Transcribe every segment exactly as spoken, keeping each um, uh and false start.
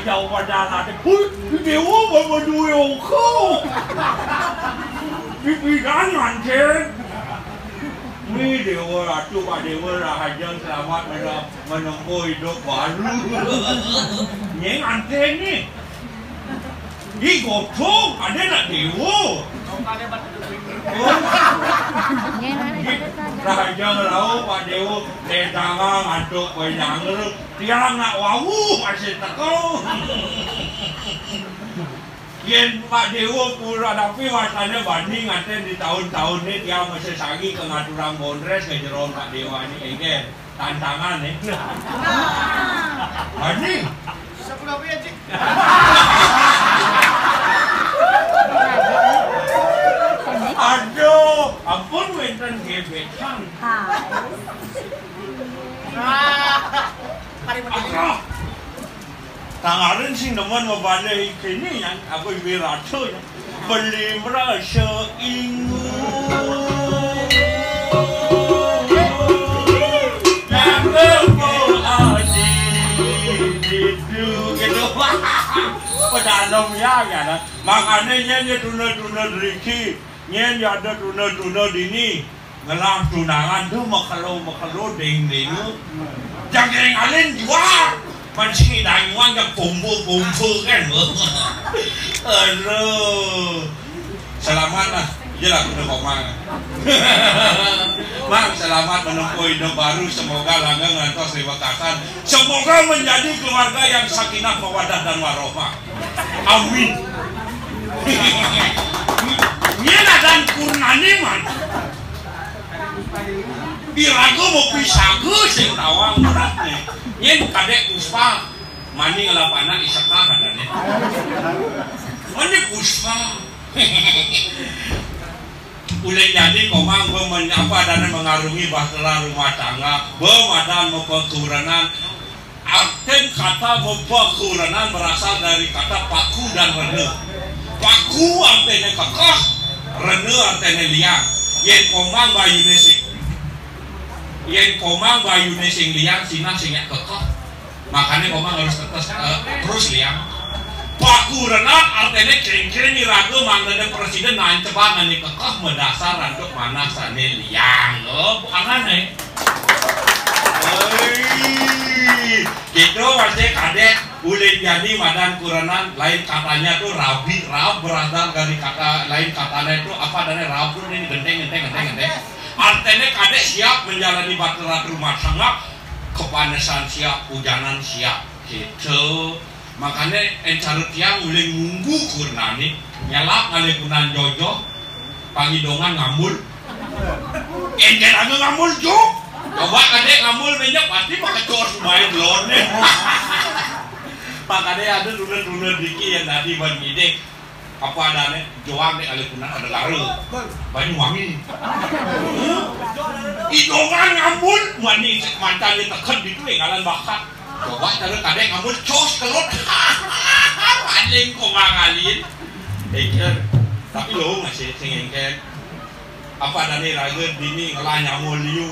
Jauh padahal ada. Hui, déwa bawa duit ongko. Pipidan nganten. Ni déwa ratu, Pak Déwa, rahajeng selamat mena-, menempuh hidup baru. Nyai nganten ni. Ih, gotong, ada nak déwa. Oh. Rahajeng rauh, Pak Déwa. Ledangang antuk koyang. Tiang nak wau masih teka. Yén Pak Déwa pura napi wastané bani nganten di taun-taun né tiang masih sami ka ngaturang bondrés ka jero Pak Déwa né, éngkén tantangan né. Bani. Aduh, ampun wénten gebetan. Aduh. Tangarin sing demen mabale kéné ya, apa ibu ratu ya. Beli merasa ingu. Nanggung adi itu gitu. Pedalam ya, ya, nah. Makanya ya, ya tuna-tuna driki. Nyén ya ada tuna-tuna dini. Ngelah tunangan tuh makelo-makelo ding-dingu. Jang kering alin jua. Pan sing dayuan jang kumpul-kumpul kan. Aduh. Selamat lah. Iyalah, udah komang. Mang, selamat menempuh hidup baru. Semoga langgeng ngantos di wekasan. Semoga menjadi keluarga yang sakinah, mawadah, dan warohmah. Amin. Nyén adan kurnani man. Iraga mau pisaga sing tawang berat nih. Nyén kadék Puspa, mani ngelap anak isekah adané. Mani Puspa. Ulih jani komang ba men-, apa adané mengarungi bahtera rumah tangga, ba madan mapakurenan. Artin kata mapakurenan berasal dari kata paku dan rena. Paku artiné kekeh, rena artiné liang. Yén komang bayuné sing, yén komang bayuné sing liang, sinah sing nyak kekeh. Makané komang harus tetes, eh, terus liang. Paku rena artiné kéngkén iraga mangdané presiden nancebang ané kekeh madasar antuk manah sané liang. Oh, bukan ané. Hei, gitu masih kadék. Ulin jani madan kurenan, lain katanya tuh rabi, rab berasal dari kata, lain katanya itu apa adanya rab tuh ini genteng, genteng, genteng, genteng. Artinya kadék siap menjalani bahtera rumah tangga, kepanesan siap, hujanan siap, gitu. Makanya encara tiang ulin munggu kurnani, nyelap ngalih kunan jojo, pangidongan ngambul. Éngkén anu ngambul juk. Coba kadék ngambul minyak pasti pakai cos main lon. Makanya ada tuna-tuna driki yang tadi ban ngidik. Apa adané? Joang dék alih kunan ada garu. Banyuwangi. Idongan ngambul, wani mancan di teken gitu, énggalan bakat. Coba cara kadék ngambul cos kelut. Anjing kok ngalin. Éngkén. Tapi lo masih sing éngkén. Apa adané raga dini ngelah nyamur liu.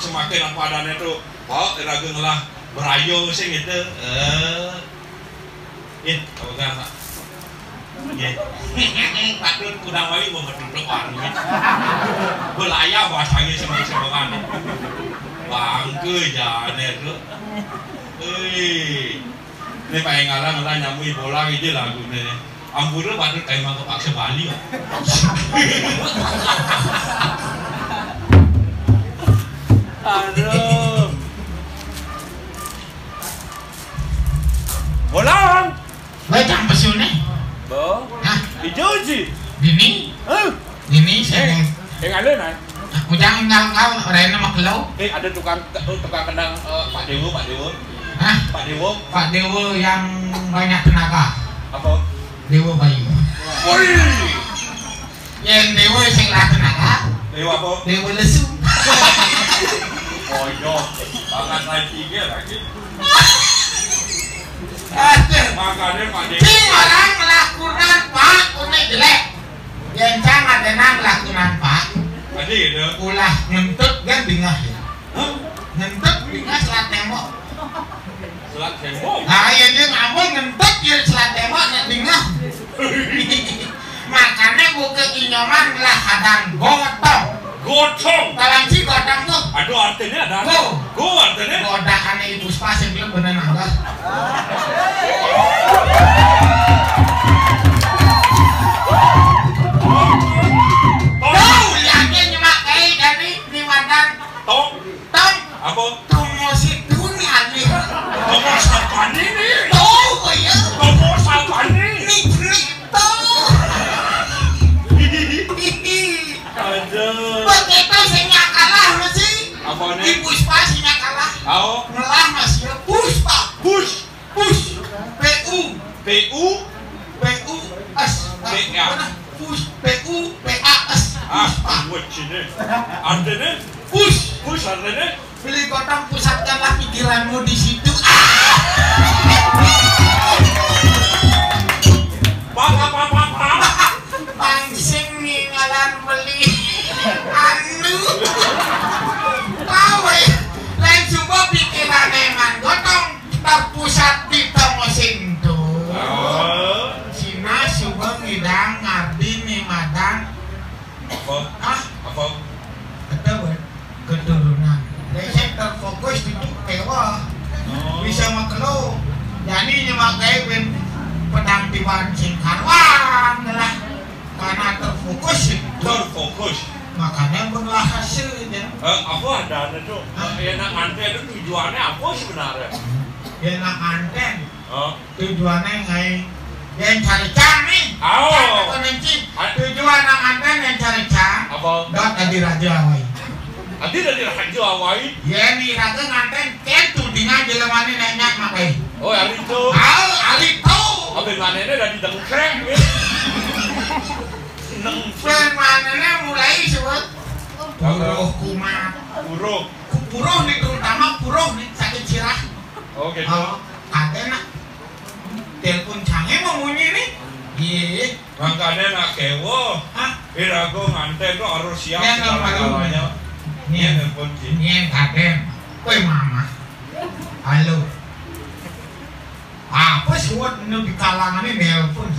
Semakin apa adané tuh, kok raga ngelah berayo sing gitu. Eh. Nggih, apa kabar, Pak? Nggih. Patut kurang wali mau duduk warung. Belayar bahasanya semua-semuanya. Bangke jane tuh. Hei. Ini paling ngalang lah nyamui bola gitu lagunya. Ampura patut kayak mau kepaksa Bali. Aduh. Bolang. Wéh, cang pesuné. Bo. Hah? Ijo ji. Bini? Hah? Bini, eh, saya. Yang ada nah. Aku jangan ngau-ngau, rena makelo. Eh, ada tukang, tukang kendang, eh, Pak Dewo, Pak Dewo. Hah? Pak Dewo. Pak Dewo yang banyak tenaga. Apa? Dewa Bayu. Woi. Yén déwa sing ra tenaga. Déwa apa? Déwa lesu. Oh iya, banget lagi dia lagi. Aduh. Makanya Pak Déwa. Sing orang ngelakukan Pak, unik jelek. Yén cang ada nang ngelakukan Pak. Tadi gitu. Ulah ngentut kan bingah ya. Hah? Ngentut bingah selat tembok. Selat Tembok. Nah, ya dia ngambul ngentut ya selat tembok nak dingah. Makanya buka inyoman lah kadang gotong. Gotong. Kawan si gotong tuh. Aduh, artinya ada. Go. Go artinya. Godaan ibu spas yang belum bener nambah. Tuh, lihatnya nyemak kayak dari di madan. Tong. Tong. Apa? Tong mau si dunia nih. Tong mau siapa nih? Tuh, ya. Tong mau siapa nih? Nih, nih, tuh. Aduh. Begitu sing kalah mesti. Apa nih? Di Puspa sing kalah. Tahu? Ngelah masih ya Puspa. Push. Push. P U. P U. P U S. P A. Mana? Push. P U P A S. Ah, Puspa. Buat sini. Artinya? Push. Push artinya? Beli kotak, pusatkanlah pikiranmu di situ. Ah! Pak, pak, pak, pak, pak. Pangsing ningalan beli anu. Tahu ya? Lain coba pikiran emang gotong terpusat di tong mesin tuh. Oh. Cina coba ngidang ngardi ni madan. Apa? Ah, apa? Kata keturunan. Saya terfokus di tuh kewa. Oh. Bisa makelo. Jadi nyemak kayak ben pedang tiban sing karuan lah. Karena terfokus sih. Terfokus. Makanya berhasil ya. Eh, apa ada ada tuh? Hah? Eh, nak nganten itu tujuannya apa sebenarnya? Ya nak nganten. Oh. Tujuannya ngai yang cari cang nih. Oh. Kan kunci. Ah. Tujuan nak nganten yang cari cang. Apa? Dot tadi raja awai. Tadi tadi raja awai. Ya nih raja nganten. Kan tudingan jelemane nek nyak makai. Oh, ari itu. Tahu, ari itu. Apa manene dari dengkrek ya? Neng. Pen manene mulai sebut. Puruh kumat. Puruh. Ku-, puruh nih, terutama puruh nih sakit sirah. Oh, gitu. Oh, ada nak. Telepon canggih mau bunyi nih. Iya. Makanya nak kewo. Hah? Irago nganten tuh harus siap segala-galanya. Nih. Nih, nelpon sih. Nih, kadem. Woi, mama. Halo. Apa sih, Wat, nu di kalangan ini nelpon?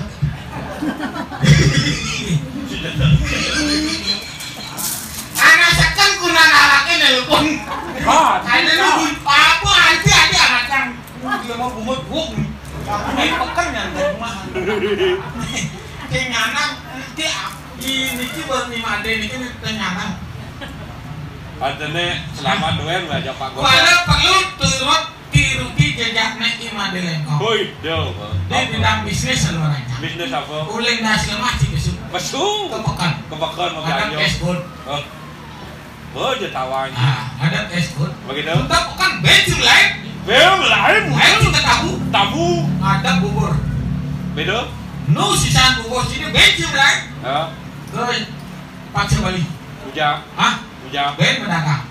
Anak sekan kunan anaknya nelpon. Ah, ada lu apa, anti, ada anak yang dia mau bungut buk. Aku ini peker nyantai rumah. Kenyanan, dia ini sih buat lima D ini kan kenyanan. Artinya selamat duel aja, Pak Gubernur. Kalau perlu turut tiruti jejaknya Ima Delengkong. Hoi, do. Di bidang bisnis seluruhnya. Bisnis apa? Uling das lemah sih besok. Besok. Ke pekan. Ke pekan, oke, ada ayo. Cashboard. Oh. Oh, dia tawanya. Ah, ada cashboard. Begitu. Tetap kan bensin lain. Bel lain. Lain kita tahu. Tabu. Ada bubur. Beda. Nu sisan bubur sini bensin lain. Ya. Ke Paksa Bali. Ujang. Hah? Ujang. Ben pedagang.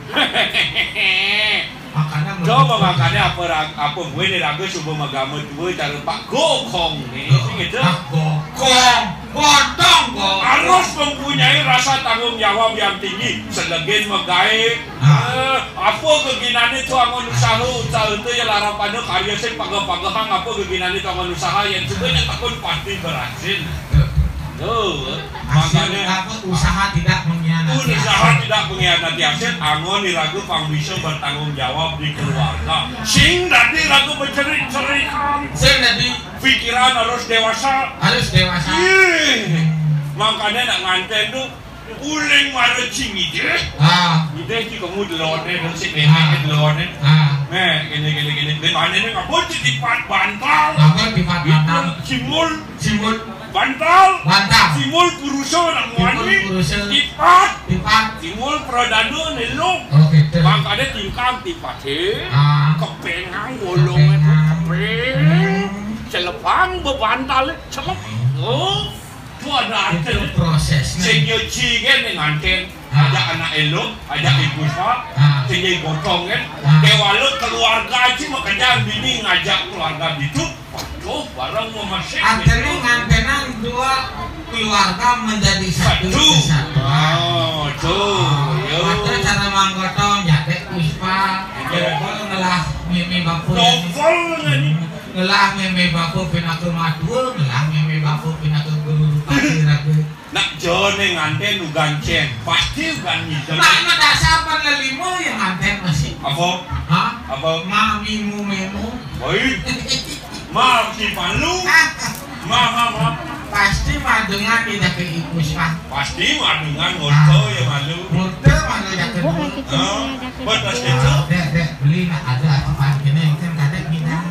Makanya coba menurut makanya apa ra-, apa gue nih ragu coba magama dua cara Pak Gokong nih. Gitu. Ah, gokong. Godong, gokong. Harus mempunyai rasa tanggung jawab yang tinggi. Selegen magae. Ah. Eh, apa keginane tuh angon usaha, usaha itu ya larapannya karya sih pagah-pagahang apa keginane tuh angon usaha yang sebenarnya takut pasti berhasil. Tuh, hasil makanya apa, usaha tidak mengkhianati hasil. Usaha tidak mengkhianati hasil, angon iraga pang bisa bertanggung jawab di keluarga. Sing dadi raga bercerik-cerikan. Sing dadi pikiran harus dewasa. Harus dewasa. Ih, makanya nak nganten tuh uling mara cing ide. Ah. Ide ki kamu delone dong si nenek delone. Ah. Nih, gini, gini, gini. Di mana nih ngapa di tipat bantal? Ngapa tipat bantal? Simul. Simul. Bantal. Bantal. Simul purusa nak muani. Simul purusa. Tipat. Tipat. Simul pradana nelok. Oh, gitu. Makanya tingkang tipat he. Ah. Kepengang bolong itu kepengang. Kepeng. Hmm. Celepang bebantal celep. Hmm. Oh. Itu ada arti. Itu prosesnya. Sing nyuci kan yang nganten. Ah. Ajak anak elok, ajak ibu sa, ah. Sing jadi gotong kan. Ah. Dewala keluarga aja makanya bini ngajak keluarga gitu. Waduh, bareng mau masih. Artinya ngantenan dua keluarga menjadi satu kesatuan. Oh, tuh. Ah, ya. Waktu cara manggotong, ya, dek Puspa, ya. Kalau ngelah Mémé bapa. Ngelah mémé bapa pinaka matua, ngelah mémé bapa pinaka guru rupa iraga. Nak jani ngantén nu gancén, pasti ugan ngideng. Nak, nak dasar pan lelima ya ngantén masih. Apa? Hah? Apa? Mami mu mému. Oi. Ma si palu. Ma, ma, ma. Pasti madengan di dake ikus, Pak. Pasti madengan ngoto ya malu. Ngoto malu dake dulu. Hah? Buat pasti itu. Dek, dek, beli nak ada atupan kene kan kadek minta.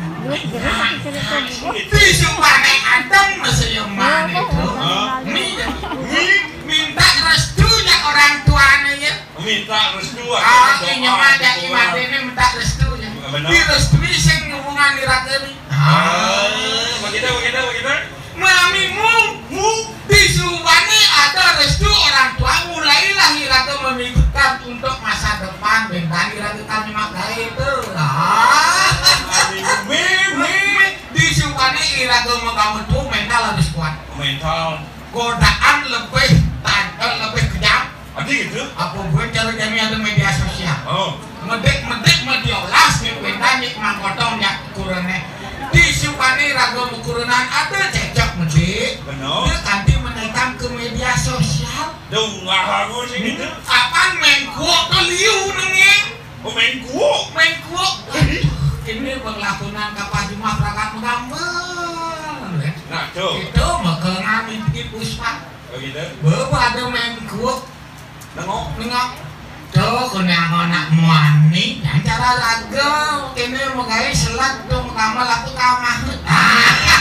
Di sumpah naik adem masih yang mana itu? Hah? Mi, mi, minta restunya orang tuanya ya. Minta restu. Ah, ini mah ada iman ini minta restunya. Benar. Di restu sing hubungan di raga ni. Ah, begitu, begitu, begitu. Mami mu, mu, di sumpah ni ada restu orang tua, mulailah iraga memikirkan untuk masa depan, bentang iraga kami makai itu. Ah. Mami, mi, mi. Di sumpah ni iraga mau bangun tu mental harus kuat. Mental. Godaan lebih tad-, eh, lebih kejam. Adi gitu? Apa buat cara kami ada media sosial? Oh. Medik-medik media olas ni kuintan ni mangkotong nya kurene. Di sumpah ni raga mukurenan ada cecok medik. Benar. Dia kanti menaikkan ke media sosial. Dong, ngah aku sih gitu. Apaan main kuok tu liu nengeng? Oh, main kuok. Main kuok. Ini berlakunan kapah jumah peragat menggambar. Nah, tu. Itu maka ngamit di puspa. Oh, gitu? Bapak ada main kuok. Nengok. Nengok. Tuh, kena anak muani, yang cara raga, kena megai selat tu, menggambar aku kamah. Ah,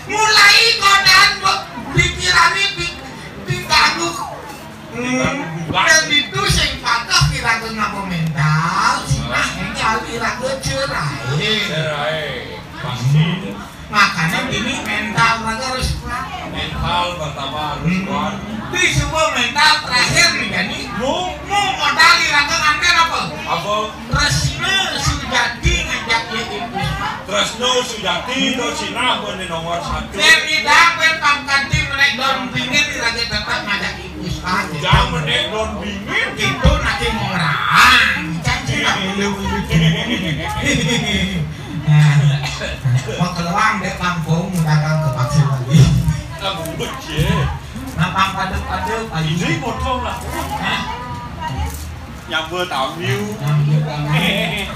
mulai kodan, pikiran ni pi-, diganggu. Hmm. Dan itu sing pageh iraga ngapa mental, sinah yang kali iraga cerai. Cerai. Pasti. Makanya bini mental raga harus kuat. Mental pertama harus kuat. Di semua mental terakhir nih, jadi mu, mu modal iraga nganten apa? Apa? Tresna sujati ngajak ya ibu. Tresna sujati itu sinah bener nomor satu. Dan tidak berpangkati menaik daun bingit iraga tetap ngajak ibu. Jangan menaik daun bingit. Itu nanti mau ngerang. Jangan sih, nggak boleh begitu. Nah, mau keluar dek kampung, dagang ke Paksi lagi. Nah, bubut, cie. Nah, pang padep-padep, ayo. Ini potong lah. Hah? Nyambel tamiu. Nyambel tamiu.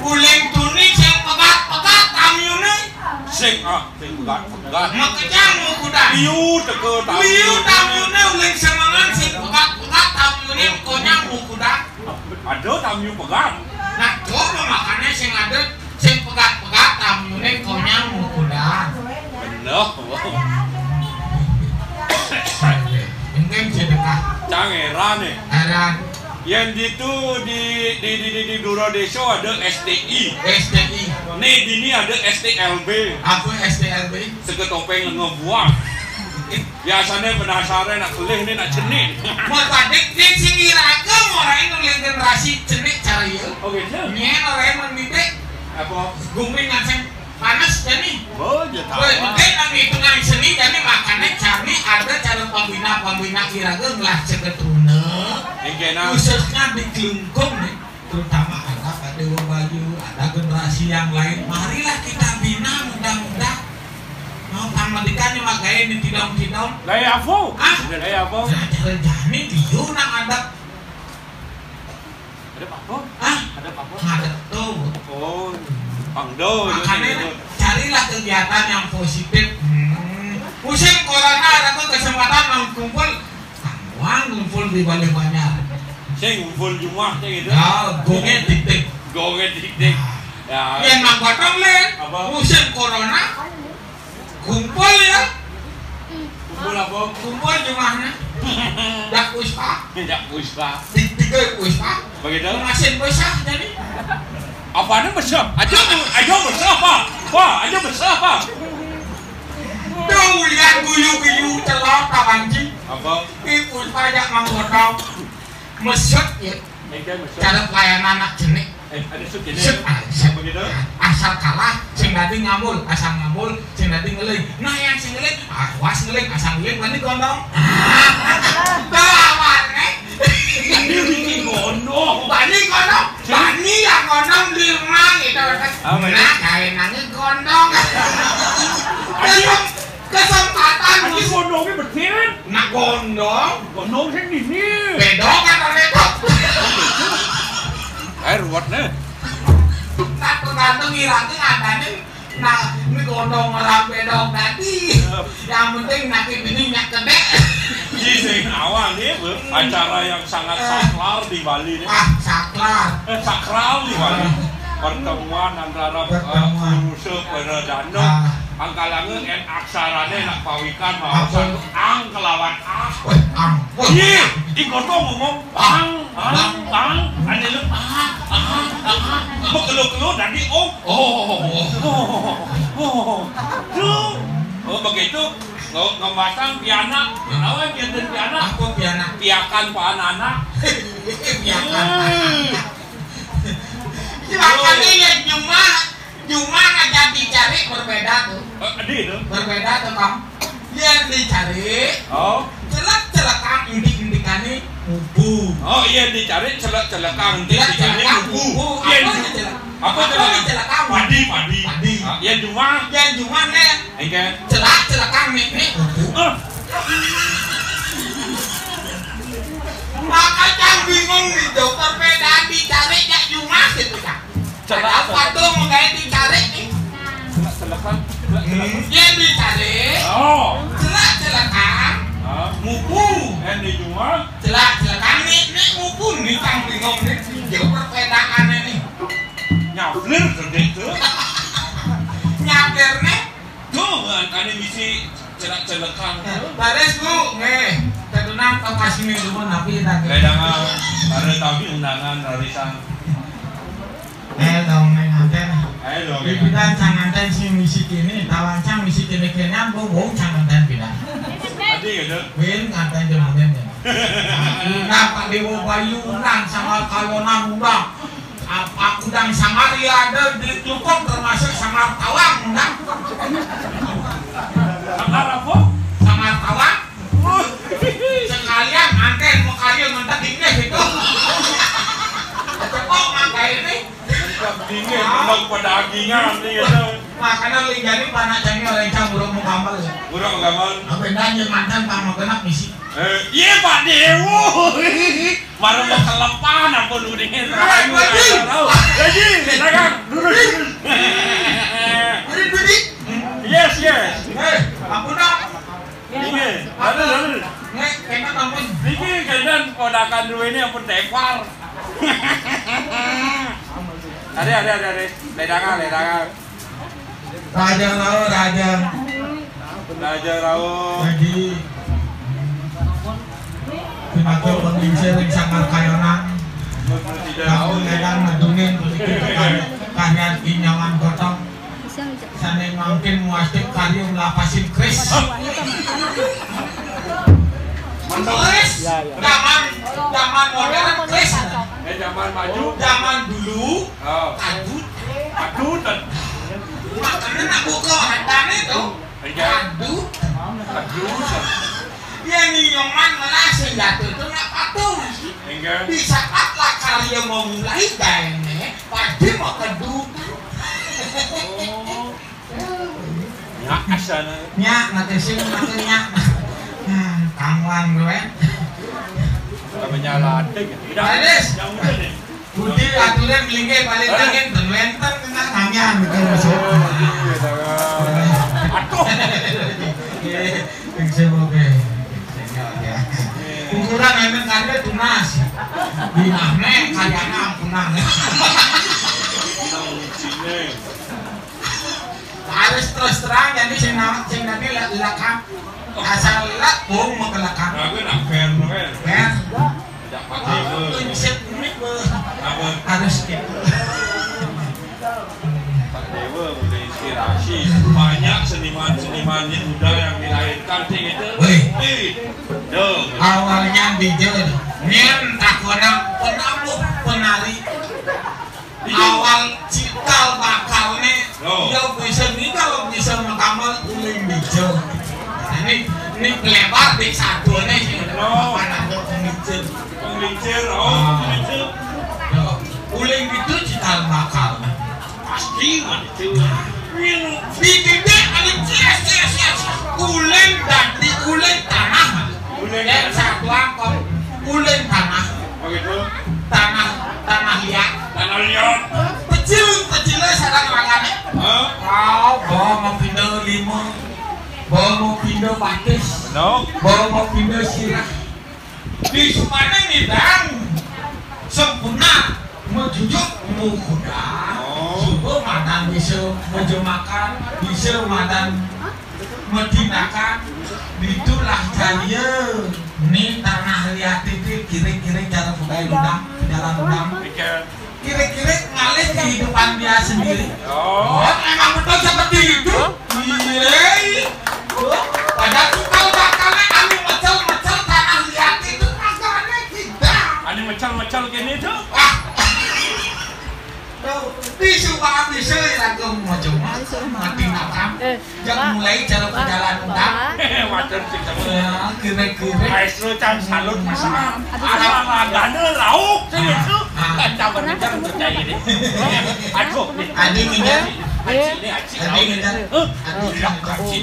Uling tuni sing pegat-pegat tamiune. Sing, ah, sing pegat-pegat. Makejang mukudan. Liu teka tamiu. Liu tamiune uling semangan sing pegat-pegat tamiune konyang mukudan. Ada tamiu pegat. Nah, coba makanya sing ada sing pegat-pegat tamiune konyang mukudan. Bener. Mungkin sedekah. Cang heran nih. Heran. Yang ditu di, di, di, di, di Dura Desa ada S T I. S T I. Nih, dini ada S T L B. Apa S T L B? Sega topeng lenga buang. Biasanya penasaran nak kelih ni nak cenik. Mau padik ni sing iraga orang ini oleh generasi cenik cara iya. Oh, gitu? Nyen orang yang mendidik. Apa? Gumi ngasih panas jadi. Oh, ya tahu. Woi, mungkin nang hitungan seni jadi makanya cari ada cara pembina-pembina iraga ngelah ceketruna. Yang kena. Khususnya di Klungkung nih. Terutama ada Pak Dewa Bayu, ada generasi yang lain. Marilah kita bina muda-muda. Mau pang medikan ni makai ni tidong-tidong. Gaya apa? Ah? Gaya apa? Nah, cara jani dia nak ada. Ada apa? Ah? Ada apa? Ada tu. Oh, pangdo. Makanya carilah kegiatan yang positif. Hmm. Musim corona ada tu kesempatan nang kumpul. Wah, ngumpul di balai banjar. Sing ngumpul jumah sing itu. Ya, gonge titik. Gonge titik. Nah. Ya. Yang nang batang le. Apa? Musim corona. Kumpul ya. Kumpul apa? Kumpul jumahnya. Dak puspa. Dak puspa. Titik puspa. Begitu. Masin besar jadi. Apa ada besar? Aja, aja besar apa? Wah, aja besar apa? Tuh, lihat guyu-guyu celok tabanci. Apa? Ibu saya manggotong. Mesut ya. Cara pelayanan anak jenik. Eh, ada sut jenik. Sut, ah, sut. Apa gitu? Asal kalah, sing dadi ngambul, asal ngambul, sing dadi ngeling. Nah, yang sing ngeling, ah, was ngeling, asal ngeling, berani gondong. Tuh, aman, eh. Ini bikin gondong. Bani gondong, bani ya gondong di rumah gitu. Apa? Nah, kayak nangis gondong. Anjing. Kesempatan. Anjing, gondongnya bersih kan? Nah, gondong. Gondong sing ini. Bedok kan, bedok. Eh, ruwet nih. Nah, tergantung irangnya ada nih. Nah, ini gondong orang bedok tadi. Yang penting nanti bini nyak gede. Iya, sing awal nih, Bu. Acara yang sangat sakral di Bali nih. Ah, sakral. Eh, sakral di Bali. Ah. Pertemuan antara, eh, pertemuan. Purusa para dana. Ah. Angkalangan en aksarane nak pawikan mawasan ang kelawan ah. Weh, ang. Weh. Iya, di gondong ngomong ang, ang, ang. Ane lu ah, ah, ah. Mau kelu-kelu tadi oh. Oh, oh, oh, oh. Tuh. Oh, begitu. Nge-, ngemasang pianak. Hah? Naon janten pianak? Apa pianak? Piakan paan anak. Piakan. Hmm. Makanya ya cuma, cuma aja dicari berbeda tuh. Eh, di itu. Berbeda tuh, Kang. Yang dicari. Oh. Celak-celakan indik-indikane mubu. Oh, iya dicari celak-celakan indik-indikane mubu. Celak-celakan mubu. Iya, apa itu celak? Apa itu celak? Padi, padi. Padi. Ah, iya, cuma. Yang cuma nih. Engke. Celak-celakan nih, nih mubu. Ah. Maka yang bingung nih, perbedaan dicari cak cuma gitu, Kang. Celak, celak. Apa tuh mau kayak dicari nih? Celak, celakan. Celak, celakan. Hmm, yang dicari. Oh. Celak-celakan. Hah? Mupu. Yang dijual. Celak-celakan nih, nih mupu nih, Kang bingung nih. Jauh perbedaannya nih. Nyablir gede tuh. Nyablir nih. Tuh, kan, kan misi celak-celakan. Baris, Bu. Nggih. Tetunan tong kasine dulu napi tadi. Ledangan, pada tahu undangan, Rarisan. Eh, dong, neng nganten. Ayo dong, ya. Pipitan cang nganten sing misi kene, tawang cang misi kene-kenean, Bu, Bu, cang nganten pidan. Tadi gitu. Win nganten jeung nganten ya. Nah, Pak Dewa Bayu undang sama Kalonan undang. Apa kudang sangar ya ada di Klukon termasuk sangar tawang, nah. Sangar apa? Sangar tawang. Sekalian anten mau kaya ngentek dingin gitu. Cepok mangga ini. Ngentek dingin, ngentek pedagingan nih gitu. Makanya lu jadi panak cani orang cang burung mau gambar. Burung gambar. Apa nanya mantan pang mau genap misi? Eh, iya, Pak Dewo. Baru mau kelepan, ampun, udah. Iya, Pak Haji. Haji, dagang, lurus, lurus. Ini duit. Yes, yes. Eh, ampun dong. Iya, lalu, lalu. Nggak, enak ampun. Niki kalian ponakan dua ini ampun tepar. Ada, ada, ada, ada. Ledangan, ledangan. Raja Rao, Raja. Raja Rao. Jadi, pinaka penglingsir ring Sanggar Kayonan. Kamu ledan medungin begitu kan. Karya inyawan gotong. Sane mangkin muastik karya nglapasin keris. Keris. Ya, ya. Zaman, zaman modern keris. Eh, zaman maju. Zaman dulu. Oh. Kadut. Kadut. Makanya nak buka hatane tuh. Iya. Kadut. Kadut. Ya, ni nyoman melas jatuh tuh nak patuh. Enggak. Di saat lah karya mau mulai, dayane pasti mau kadut. Oh. Nyak asana. Nyak, mati sing, mati nyak. Nah, kangwan gue. Namanya latih. Udah. Ades. Yang udah deh. Budi aturan linggih paling dingin, ben wenten kena tangan gitu maksud. Aduh. Sing sing oke. Ukuran emang karya tunas. Di mana karyanya ampunan. Harus terus terang, jadi sing na-, sing tadi lek lekang. Asal lek bung mau kelekang. Aku nak fair, fair. Fair. Tidak pakai. Aku prinsip unik, Bu. Apa? Harus gitu. Pak Dewa punya inspirasi. Banyak seniman-seniman muda yang dilahirkan sing itu. Wih. Ih. Tuh. Awalnya di Jol. Nyen takona penabuh penari. Awal cikal bakalnya, oh, dia bisa nih kalau bisa mengkamar kuning hijau. Nah, ini, ini pelebar di satu nih sih. Oh. Mana ada kuning hijau. Kuning Cér, oh, cér. Tuh, uling itu cikal bakal. Pasti mah itu. Dititik anu ciés, ciés, ciés. Uling dadi uling tanah. Uling. Éh, tanah. Satuan kok uling tanah. Oh, gitu. Tanah, tanah liat. Tanah liat. Kecil, kecilnya sareng langannya. Hah? Oh, bawa mau pindah lima. Bawa mau pindah batis. No. Bawa mau pindah sirah. Di sumana ngidang sempurna mejujuk mukuda. Oh. Suba madan bisa mejumakan, bisa madan metindakan. Itulah cahaya ni tanah liat itu kira-kira cara budaya udang, jalan udang. Kira-kira ngalih kehidupan dia sendiri. Oh. Oh, emang betul seperti itu? Iya. Padahal cikal bakalnya anu mecel-mecel tanah liat itu kagak ada kita. Anu mecel-mecel gini tuh. Ah. Tuh, bisa banget bisa ya, aku mau cuma mati makan. Éh, Pak. Mulai cara perjalanan Pak. Wajar sih kamu. Ya, kira-kira. Maestro can salut masa. Aduh, ada salut. Ada lauk sih itu. Ah. Kan campur udang percaya ini. Aduh, nih. Adi ngejar. Iya. Aji, ini aji. Adi ngejar. Hah? Adi ngejar. Aji.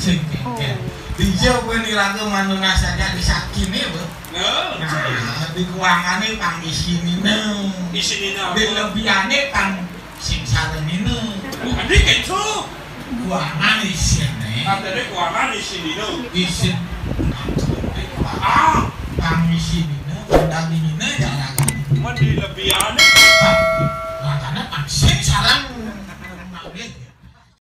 Sing kéngkén. Dia pun dilaku manuna saja di sakit nih, Bu. Nah, di kuangané pang isinina. Isinina. Di lebihane pang sing sarengina. Adi kénco. Kuangan isiné. Katanya kuangan isinina. Isin. Ah. Pang isinina, pang dagingina, jangan. Cuma di lebihane. Ah, makanya pang sing sareng